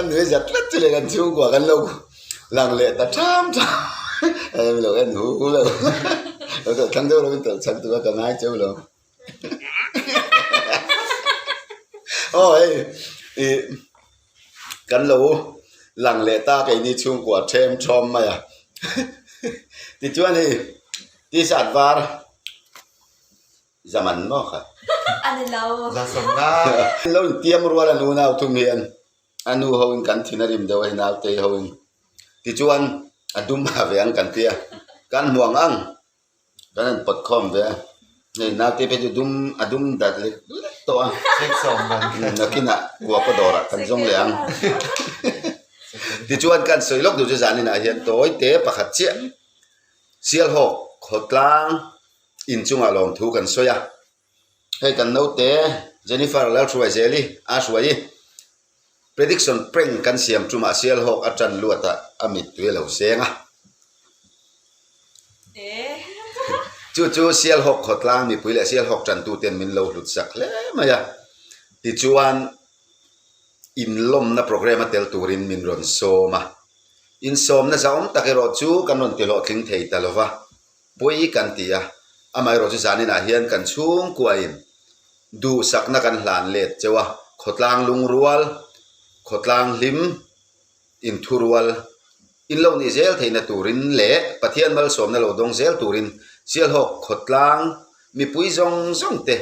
Kan nui zat tlat chu le kan chhungkua kan lo lang leh ta ṭham ṭham em lo en hu hu lo lo tawlh thlang deuh lovin tawlh chhak duh a ka ngai cheu lo aw hei ih kan lo lang leh ta keini chhungkua ṭhem ṭhawm mai a tichuan hei t-shirt var Zaman maw kha? A ni lo. Zasawmna. Lo intiam rual a nu nau thum hian a nu ho in kan thin a rim deuh a hi nautei ho in. Tichuan a dum ha ve ang kan tia kan hmu ang ang kan han pawt khawm ve a hei nautei phei chu dum a dum dat lek lek tawh a. Nakinah kuapa dawrah kan zawng leh ang. Tichuan kan sawi lawk duh chu zaninah hian tawi te pakhat chiah Sialhawk khawtlang Inchungah lawmthu kan sawi a, hei kan naute Jennifer Lalhruaizeli a hruai i prediction prank kan siam tumah Sialhawk a tan luat ah a mittui a lo seng a. Chu chu Sialhawk khawtlang mipui leh Sialhawk tantuten min lo hlut sak hle mai a, tichuan inlawmna programme a tel turin min rawn sawm a, insawmna zahawm tak erawh chu kan rawn tihlawhtling thei ta lo va. Pawi kan ti a, amaherawhchu zaninah hian kan chhungkuain duhsakna kan hlan let cheu a, khawtlang lungrual, khawtlang hlim, inthurual in lo nih zel theihna turin leh Pathian malsawmna lo dawng zel turin Sialhawk khawtlang mipui zawng zawng te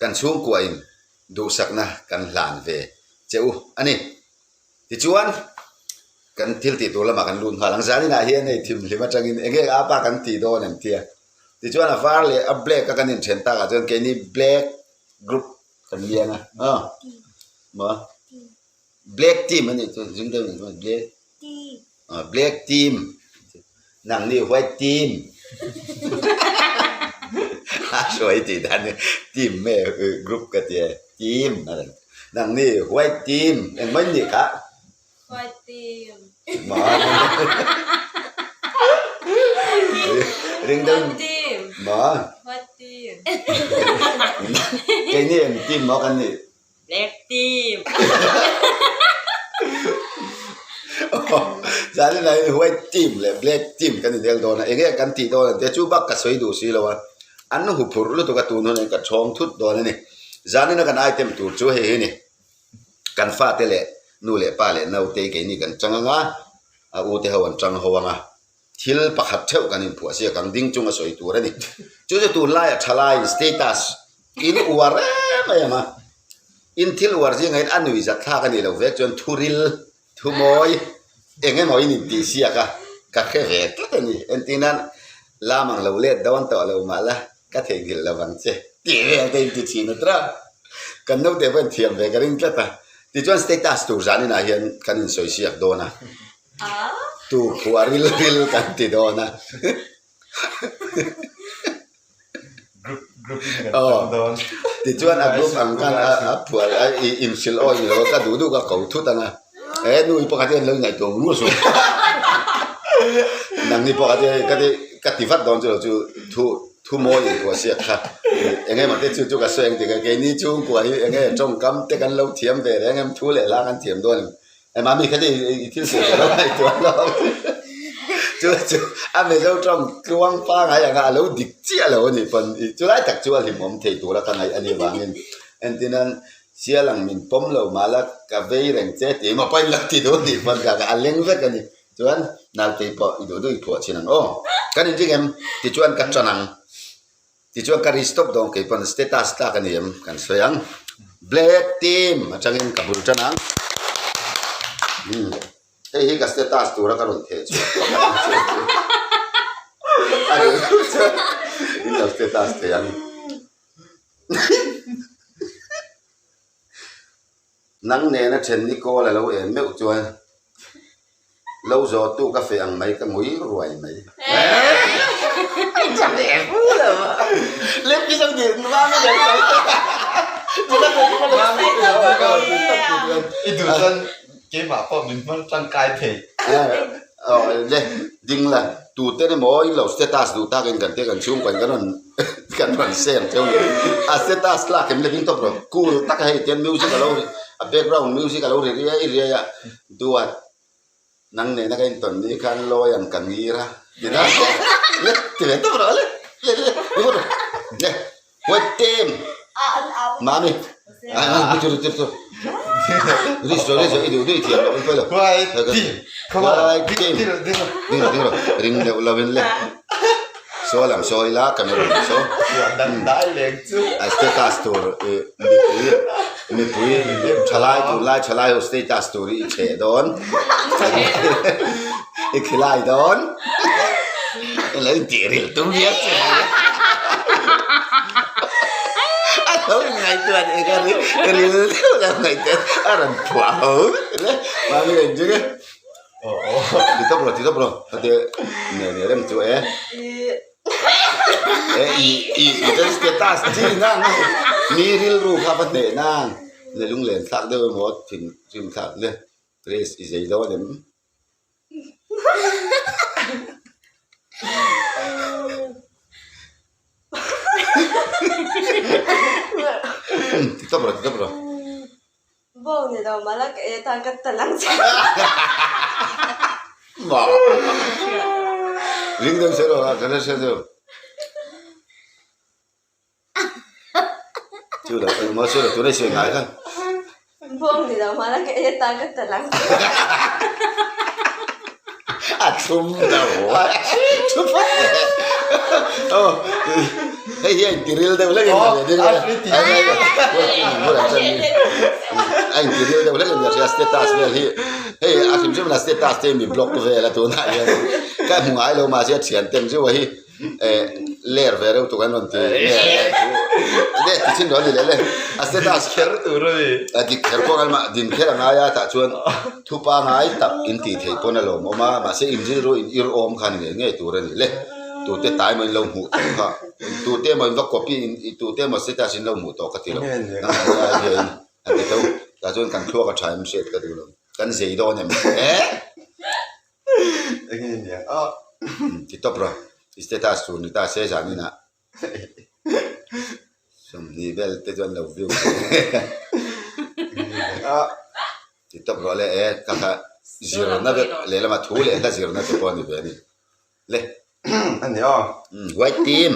kan chhungkuain duhsakna kan hlan ve che u a ni. Tichuan, kan thil tih tur lamah kan lut nghal ang. Zaninah hian hei thimhlim atangin eng nge apa kan tih dawn an ti a. Tichuan a var leh a black a kan inthen takah chuan keini black group kan lian a. Aw maw black team a nih chu zing deuh in black black team nangni white team a hruai tih dan hi team nge group ka ti e team a rawn ti. Nangni white team engmah in nih kha? White team. Ring deuh. White team. Maw? White team. Keini eng team maw kan nih? Black team. Zanin ah hian white team leh black team kan inel dawn a, enge kan tih dawn ang tia chu bak ka sawi duh si lo a, an huphurh lutuk a tun hun ah hian ka chhawng thut dawn a ni. Zanina kan item tur chu hei hi ni, kan fate leh nu leh pa leh naute keini kan chang ang a, a ute ho an chang ho ang a, thil pakhat theuh kan inphuah siak ang ding chunga sawi tur a ni. Chu chu tunlaia thalaiin status in uar em em a, in thil uar zingah hian a nui zat thlak a nih loh vek chuan thuril, thumawi eng emaw in intih siak a, ka hre ve tlat a ni. Entirnan lam ang lo let dawn tawh lo mah la ka theihnghilh lo vang che tih vel te inti thin a tira. Kan naute pawh inthiam ve ka ring tlat a. Tichuan status tur zaninah hian kan insawi siak dawn a. Tu khuah ril ril kan ti dawn a. Aw tichuan a group ang khan a phuah a inhrilh awi ni lo a ka duh duh ka ko thut ang a he nu hi pakhat hian lo ngaihtuah ngur suh nangni pawh kha ka ti ka ti vat dawn chu lo chu thu thu mawi inphuah siak kha eng emaw te chu chu ka sawi ang tih keini chhungkua hi eng nge tawngkam te kan lo thiam ve reng em thu leh hla kan thiam dawn em. E mami kha te i thil sawi ka lo ngaihtuah lo chu chu a mizo tawng tluang pangai anga a lo dik chiah lo a nih pawn i chulai tak chu a hlimawm thei tura ka ngaih a nih vangin entirnan sial ang min pawm lo mah la ka vei reng che tih emaw pawh in lo ti duh nih pawn ka a leng vek a ni chuan nautei pawh i duh duh i phuah chin ang aw kan inring em tichuan ka tan ang. Tichuan ka ri stop dawn kei pawn status tlak a ni em kan sawi ang. Black team atangin ka bul tan ang. Umm hei hi ka status tura ka rawn theh chhuah pakhat ang chu. A ri chuan in lo status thei ang. Nang nena then ni kawl a lo en meuh chuan lo zawh tu ka feh ang mai ka ngui ruai mai. I duh chuan keimah pawh min hmang tangkai thei. Le ding la tute emaw in lo status duh takin kan tia kan chhungkaw in kan rawn kan rawn share cheu ni a status tlak em le ding tawp rawh cool taka hei tian music a lo. A background music a lo ri riai riai a, duat nang nena ka intawn ni khan lawi ang ka ngir a ti na le ti ve tawp rawh le le le ti vut rawh le white team mami ai ai tu tu tu ri so ri so i duh duh i thiam loh in pawi lo white team come on white team ding rawh ding rawh ding rawh ding rawh ring deuh lo in le saw lam saw ila camera lam saw dang dai leng chu a status tur i mipui mipui thalai tur lai thalai ho status tur i cheh dawn i khilai dawn i lo intih ril tum viau che a lo inngaihtuah leh ka ril ril deuh lo ngaihtuah a rawn phuah ho le mahni a inzir e ti tawp rawh ti tawp rawh heti ne ne rem chu e. E i i i ten status chi na na mi rilru kha va hneh na le lunglen thlak deuh emaw thin rim thlak le race i zei dawn em. Ti tawp rawh ti tawp rawh. Bawng ni lo mah la ka e tan ka tal ang che. Ma. Ring deuh se rawh a ka la hria deuh. Chu lo engmaw chu lo tuna i sawi ngai khan. Bawng ni lo mah la ka e tan ka tal ang che. A thlum lo. Thu phawt teh. Aw hei hi a intiril deuh hlek in a a intiril deuh hlek in ka hria status vel hi hei a hrim hrim in a status te mi block vel a tunah hian ka hmu ngai lo mahse a thian ten zeuh a hi eh ler ve reuh tuk an rawn ti nge ti chin rawh a ni leh le a status kher tur a ni a dik kher pawh an mah din kher a ngai a tah chuan thupa ngai tak in tih theih pawn a lawmawm a mahse in rilru in ir awm khan ngei ngei tur a ni le tute tai maw in lo hmuh tawh kha tute emaw in va copy in tute emaw status in lo hmuh tawh ka ti lo an ti tho tah chuan kan thluak a tha em hriat ka duh lo kan zei dawn em eh. Enge nia a. Ti tawp rawh. I status tur ni ta se zan inah sawmhnih vel te chuan lo view a. Ti tawp rawh le e ka kha zirna vek lehlamah thu leh hla zirna te pawh a ni ve a ni. Le. A ni aw. White team.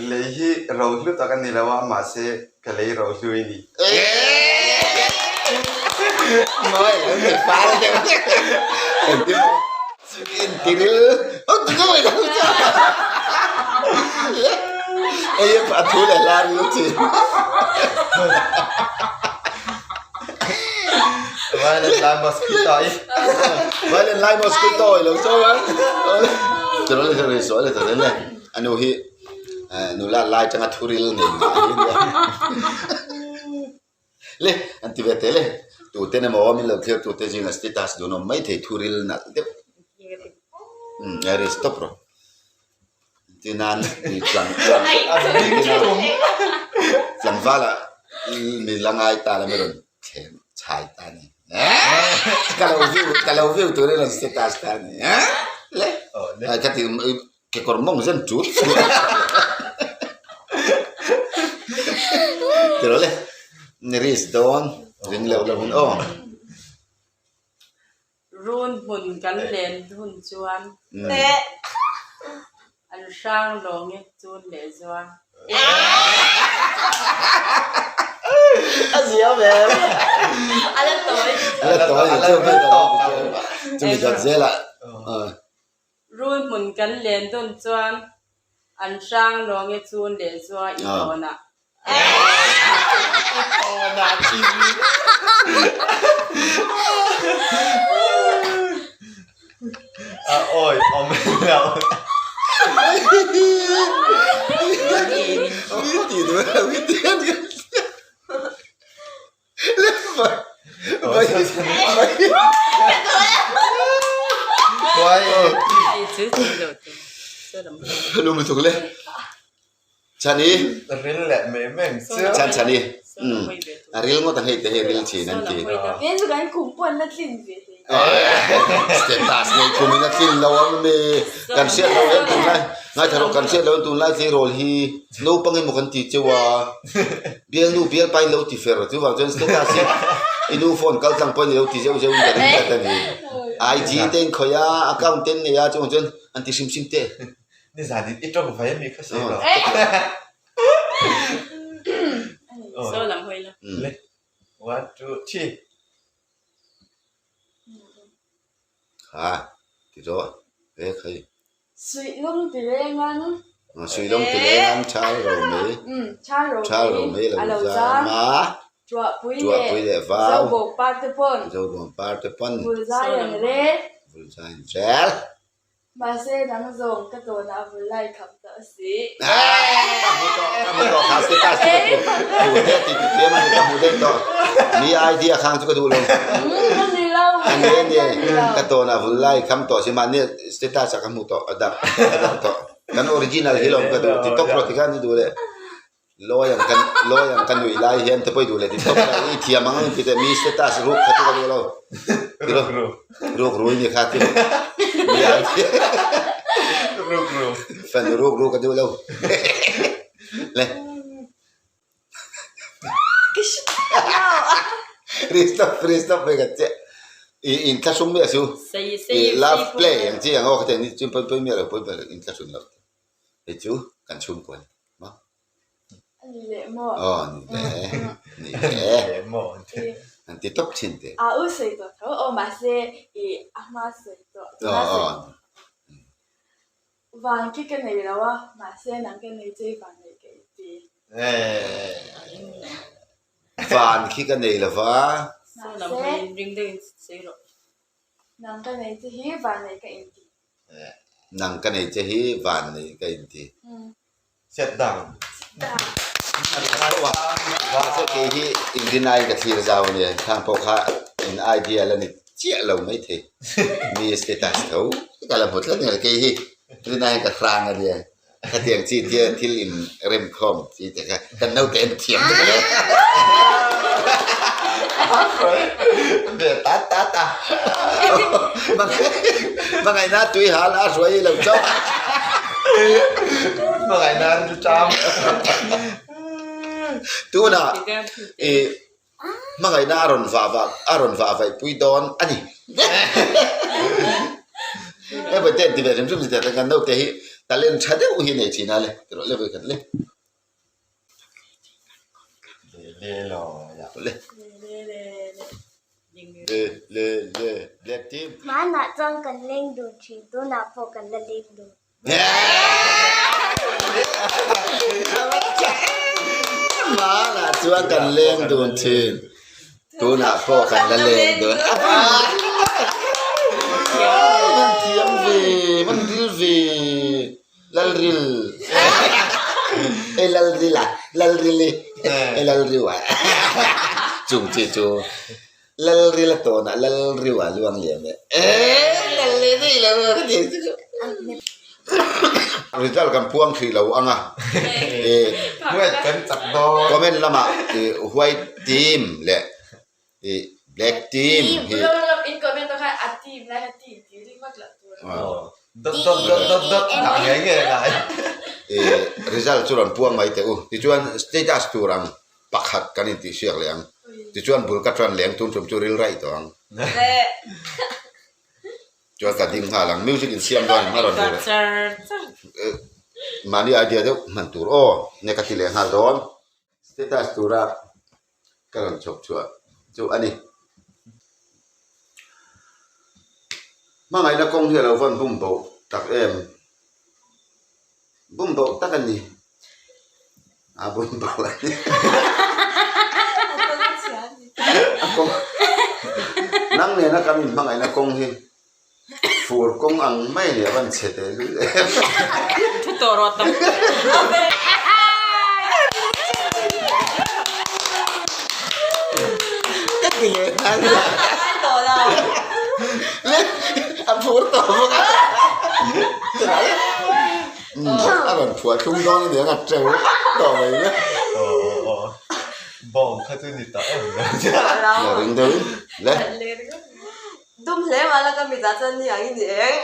Lei hi ro hlu tak a ni lo a, mahse ka lei ro hlu i ni. Mawi lo ni fal deuh engtin maw intiril hei a thu leh hla ril chi. Violent lai mosquito i. Violent lai mosquito i lo sawi a. Tiraw le tiraw sawi le tiraw le a nu hi nula lai tanga thuril nei ngah hi nia. Le an ti ve teh le tuten emaw min lo thlir tute zingah status dun awm mai thei thuril nalh deuh. Umm a ri stop rawh. Tinan mi tlang tlang tlangvala mi la ngai ta la mi rawn thlem chhai ta ni ka lo view ka lo view tur i rawn status ta ni le ka ti kekawr mawng zen tut tiraw le ni risk dawn ring leuh leuh in aw. Run hmun kan len hun chuan an hrang lawng e chun leh zuang. A zia ve. A la tawi. A la tawi chumi zawt zel ah. Run hmun kan len dun chuan an hrang lawng e chun leh zua i tawn ah. A awi awm lo. Chani. Ril leh mai mai ang chu. Chan chani. Umm. A ril ngawt ang hei te hi ril thin an ti. Status nei khum in a tlin lo ang mi. Kan hriat lo em tunlai. Ngaithla rawh kan hriat loh tunlai tleirawl hi naupang emaw kan ti cheu a, bialnu bialpa in lo ti fer chuvang chuan status hi i nu phone kal tlang pawhin i lo ti zeuh zeuh in ka ring tlat a ni. IG te in khawih a, account te an nei a chuvang chuan an ti hrim hrim teh. Nizan in i tawng vai ami kha sawi lo. Saw lam hawi la. Le 1 2 3. Ha ti rawh e khai. Suih lung ti leng an. Suih lung ti leng an chal ro mai. Chal ro mai a lo zam a. Tuahpui leh vau. Zobawm par te pawn. Zobawm par te pawn. Vul zai an rel. Vul zai an rel. Mahse dang zawng ka tawnah a vul lai kham tawh a si. Ka hmu tawh, ka hmu tawh kha status chu ka hmu hmu deuh tih tih emaw ni ka hmu daih tawh. Mi idea khang chu ka duh lo. Ka ni lo. A ni a ni, ka tawnah vul lai kham tawh si mahni status ah ka hmu tawh a darh a darh tawh. Kan original hi lawm ka duh ti tawp rawh ti khan i duh leh. Lawi ang kan lawi ang ka nuih lai hian te pawh i duh leh ti tawp la i thiam ang ang ti teh mi status ruk kha chu ka duh lo Ruk ru ruk ru i ni kha chu mi ai ruk ru fanu ruk ru ka duh lo le Restop restop ve ka che i in thlahrung miah su i love play ang chi ang aw ka ti ang ni chu pawi pawi miah lo pawi pawi in thlahrung lo Hei chu kan chhungkua a ni maw? A ni leh maw? Aw a ni leh, a ni leh. An ti tawp thin teh. A u sawi tawh tho aw mahse i a hma sawi tawh tuna sawi tawh. Van khi ka nei lo a mahse nang ka nei che i van nei ka inti. Van khi ka nei lo va. Mahse nang ka nei che hi van nei ka inti. Nang ka nei che hi van nei ka inti. Set down. Mahse kei hi inrinai ka thlir zau a nia, khang pawh kha in idea la ni chiah lo maithei. Mi status tho ka la hmu tlat nia kei hi rinai ka hrang a nia. Khatiang chi tia thil in remkhawm chi te kha kan naute en thiam te le. Ve ta ta ta. Hmangaihna tui hal a hruai lo chauh. Hmangaihna an cham. Tunah i Hmangaihna a rawn vah vah a rawn vah vaih pui dawn a ni. He vawi te an ti ve hrim hrim zet a, kan naute hi talent tha deuh hi nei thin a le ti rawh le vawi khat le. Le le le. Le le le black team. Hmanah chuan kan leng dun thin, tunah pawh kan la leng dun. Hmanah chuan kan leng dun thin, tunah pawh kan la leng dun. Man thiam ve, man ril ve, lalril. Hei lalril a, lalril i, hei lalriu a. Chung chi chu. Lalril a tawnah lalriu a luang liam e. Result kan puang hrih lo ang a. White kan chak dawn. Comment lamah white team leh black team hi. In comment ah khan a team lai kha team tih ringawt loh tur. Dot dot dot dot dot dah ngei ngei a ngai. Result chu rawn puang mai teh u. Tichuan status tur ang Pakhat kan intihsiak leh ang. Tichuan bul ka tan leng tum tum chu ril raih tawh ang. Chuan ka ding nghal ang. Music insiam dawn in a rawn ri leh. Mahni idea deuh hman tur aw. Nge ka ti leh nghal dawn. Status tura ka rawn chhawp chhuah chu a ni. Hmangaihna kawng hi a lo vawn bum boh tak em? Bum boh tak a ni. A bum boh a ni. A kawng nang nena kan inhmangaihna kawng hi fur kawng ang mai a ni a van chhe teh lul em. Thu tawh rawh tam. Ka ti leh nghal a. A phur tawh bawk a. A rawn phuah thlung dawn a nia a teuh tawh mai nia. Bawng kha chu ni tawh em lo. La ring deuh in le. Dum hle mah la ka mitah chuan ni ang i ni eng.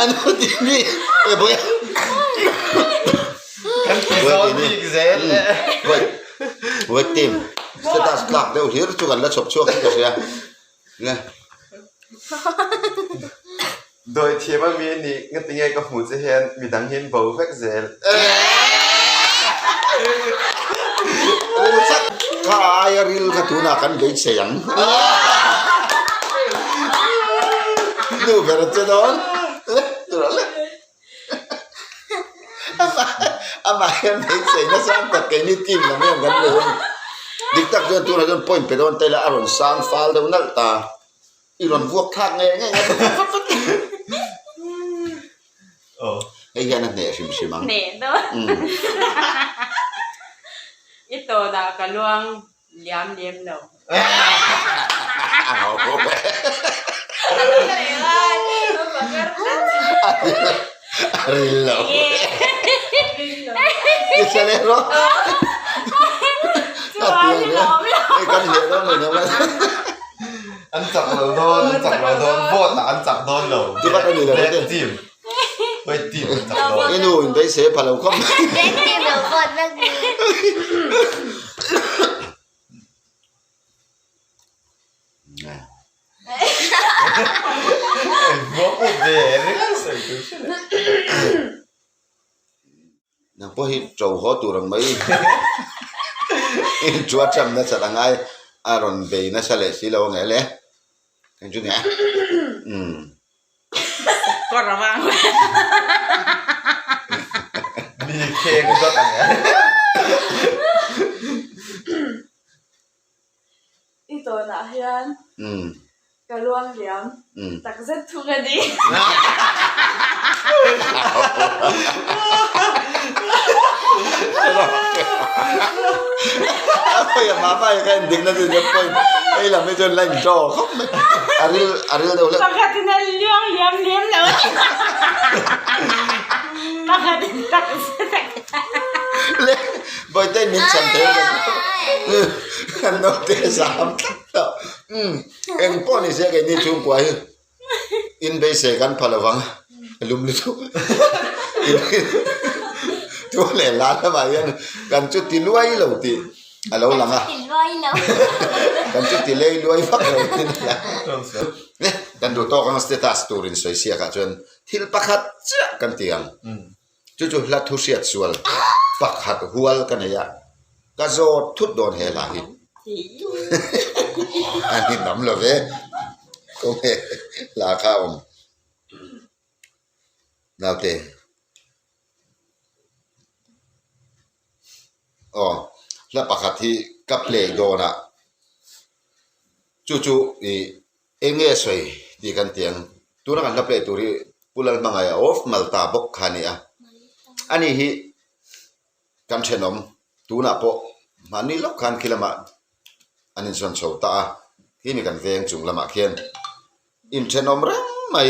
Ano ti mi e boy. Kan ti zawn bik zel e. Wait. Wait team. Status tlak deuh hlir chu kan la chhawp chhuak in ka hria. Nge. Dawi thiam a mi a nih nga tinge ka hmuh che hian midang hi an bo vek zel. Ril chak kha aia ril kha tunah kan beisei ang. Nu ber che dawn. Amah hian beisei nasa ang tak keini team lam hian kan nei a ni. Dik tak chuan tunah chuan point pe dawn ta ila a rawn sang fal deuh nalh ta. I rawn vuak thlak ngei ngei a vat vat vat. Hei hian a hneh hrim hrim ang. Hneh dawn. I tawnah ka luang liam lem lo. A ril lo. I hre leh rawh. A ti ang e. Hei kan hneh dawn lo nia. An chak lo dawn, an chak lo dawn, vote ah an chak dawn lo. Ti vat a ni lo Black team. White team an chak dawn. I nu in beisei pha lo khawp mai. Black team lo vote vek ni. Nang pawh hi to haw tur ang mai in chu a tham nasa ta ngai a rawn bei nasa leh si lo ang e le eng chu nia umm. Kawr a vang Mi kheng zawt ang e. I tawnah hian ka luang liam takzet thung a ni. Pakhatin a luang liam lem lo a ni. Pakhatin takzet a Kan naute zam tlat tawh. Umm eng pawh ni se keini chhungkua hi in beisei kan pha lovang a lum lutuk tu leh la lamah hian kan chu ti luai lo tih a lo lang a kan chu ti lei luai vak lo tih a lang a kan duh tawk ang status tur in sawi siakah chuan thil pakhat chiah kan ti ang. Chu chu hla thu hriat sual pakhat hual ka nei a, ka zawt thut dawn he hla hi. A ni nam lo ve, kawng he hla kha a awm. Naute. Aw, hla pakhat hi ka play dawn a, chu chu ih Eng nge sawi tih kan ti ang. Tuna kan hla play tur hi Pu Lalhmangaia of Malta bawk kha a ni a. Ani hi kan thenawm tunah pawh mahni lawk khan khi lamah an insawn chho ta a, khi mi kan veng chung lamah khian inthenawm reng mai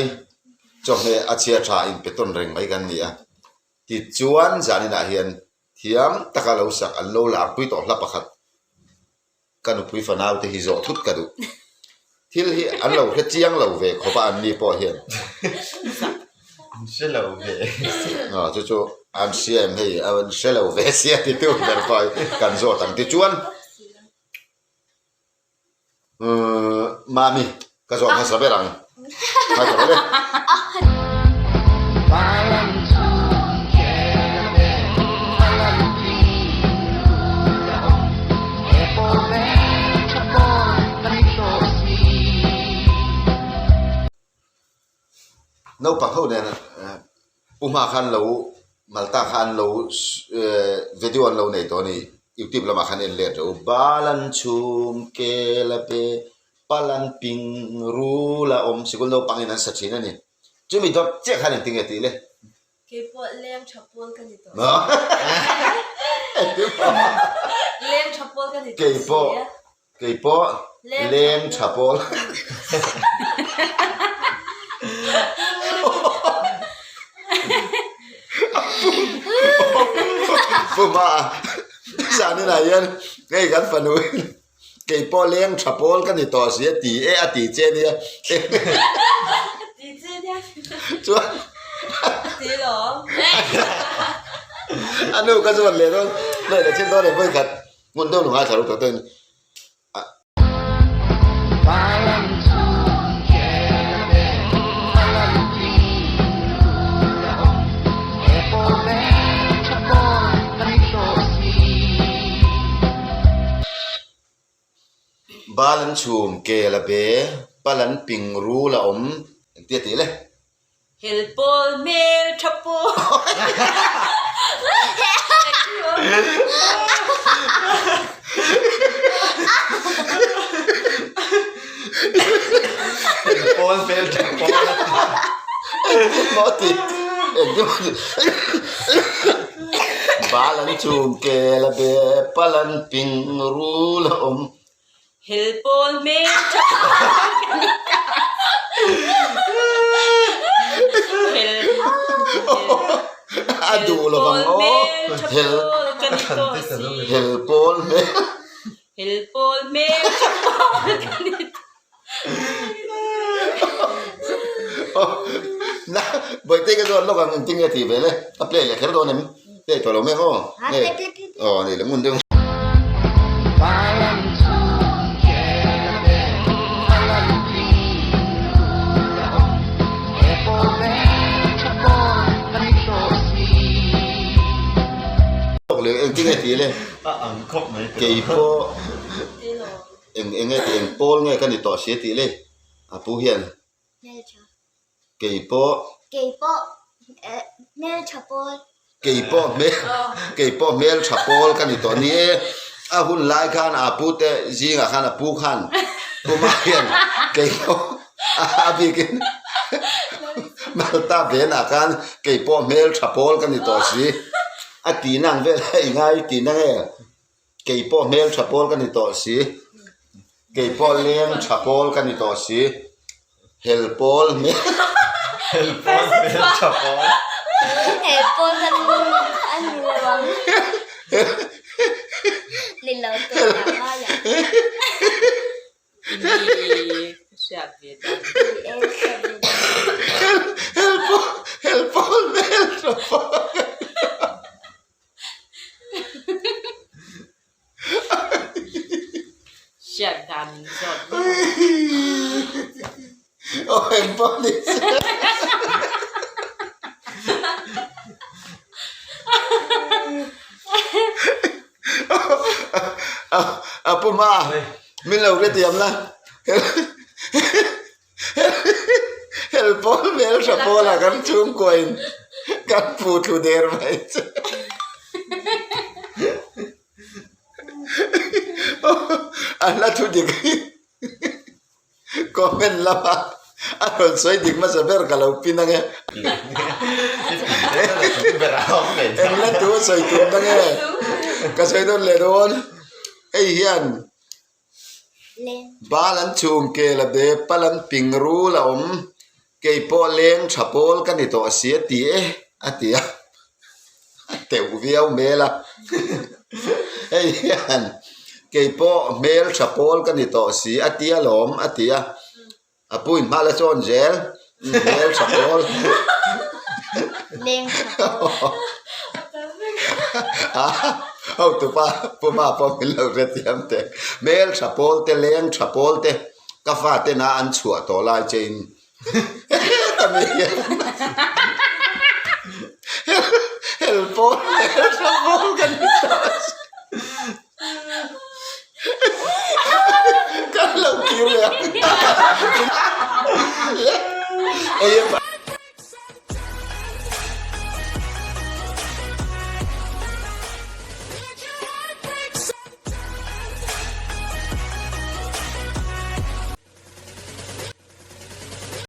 chawhmeh a chhia tha inpe tawn reng mai kan ni a. Tichuan zaninah hian thiam taka lo sak an lo larpui tawh hla pakhat. Ka nupui fanau te hi zawh thut ka duh. Thil hi an lo hre chiang lo ve khawp a an ni pawh hian. An hre lo ve. Aw chu chu an hria em hei an hre lo ve sia ti tu ber pawh hi kan zawt ang tichuan umm Mami ka zawt hmasa ber ang. Ngaithla rawh le. Naupang ho nen Pu Hma khan lo Malta kha an lo video an lo nei tawh a ni youtube lamah khan en let rawh u Balan chhum kel a pe Palan ping rul a awm sikul naupangin an sa thin a ni. Chumi dawt chiah khan engtin nge tih le? Keipawh leng tha pawl ka ni tawh. Leng tha pawl ka ni tawh Keipawh keipawh leng tha pawl. Puma zaninah hian hei kan fanu kei pawh leng tha pawl ka ni tawh si a ti e a ti che nia. Ti che nia. Chuan Ti lo. A nu ka chuan leh dawn leh leh chin dawn e vawikhat hmun deuh lungai thla ru tawh ten. Bal an chhum kel a be, pal an ping rul a awm, engtia tih le? Hel pawl hmel tha pawl. Hel pawl hmel tha pawl. Engtin maw ti? Engtin maw ti? Bal an chhum kel a be, pal an ping rul a awm. Hel pawl hmel tha pawl ka ni ta. Hel A duh lo vang aw. Hel pawl ka ni tawh si. Hel pawl hmel. Hel pawl hmel tha pawl ka ni tawh. Na Bawihte ka zawt lawk ang engtin nge tih ve le? A play leh kher dawn em? Play tawh lo mek aw. Nge aw ni le ngun deuh. Engtin nge tih le? A ang khawp mai. Keipawh Eng eng nge tih eng pawl nge ka ni tawh si tih le a pu hian Hmeltha. Kei pawh. Kei pawh hmeltha pawl. Kei pawh hmel kei pawh hmeltha pawl ka ni tawh ni e. A hun lai khan a pu te zingah khan a pu khan Puma hian kei pawh a bikin Malta venah khan kei pawh hmeltha pawl ka ni tawh si a tihna ang vel a i ngai tihna nge. Kei pawh hmel tha pawl ka ni tawh si. Kei pawh leng tha pawl ka ni tawh si. Hel pawl hmel. Hel pawl hmel tha pawl. Hel pawl ka a ni lo ang. Ni lo tur ah ngai ang. Ni ka hriat ve dan. Ni e ka hriat ve dan. Hel pawl hel pawl hmel tha pawl. Hriat dan in zawt mek a. Aw eng pawh ni se. A pu hma min lo hrethiam la. Hel pawl hmel tha pawlah kan chhungkuain kan pu thlu der mai che. A hla thu dik hi comment lama a rawn sawi dik hmasa ber ka lo pin ange. Eng hla thu a sawi tum na nge ka sawi dawn leh dawn hei hian. Bal an chhum kel a be, pal an ping rul a awm, kei pawh leng tha pawl ka ni tawh si a ti e a ti a, a teuh viau hmel a, hei hian kei pawh hmel tha pawl ka ni tawh si a ti alawm a ti a. A pu in hmah la chawn zel hmel tha pawl. Leng tha pawl. Ho tupa puma pawh min lo hrethiam teh. Hmel tha pawl te leng tha pawl te ka fa te na an chhuah tawh lai che in heta mi hian hel pawl hmel tha pawl ka ni tawh a sin. Kan lo kir leh ang.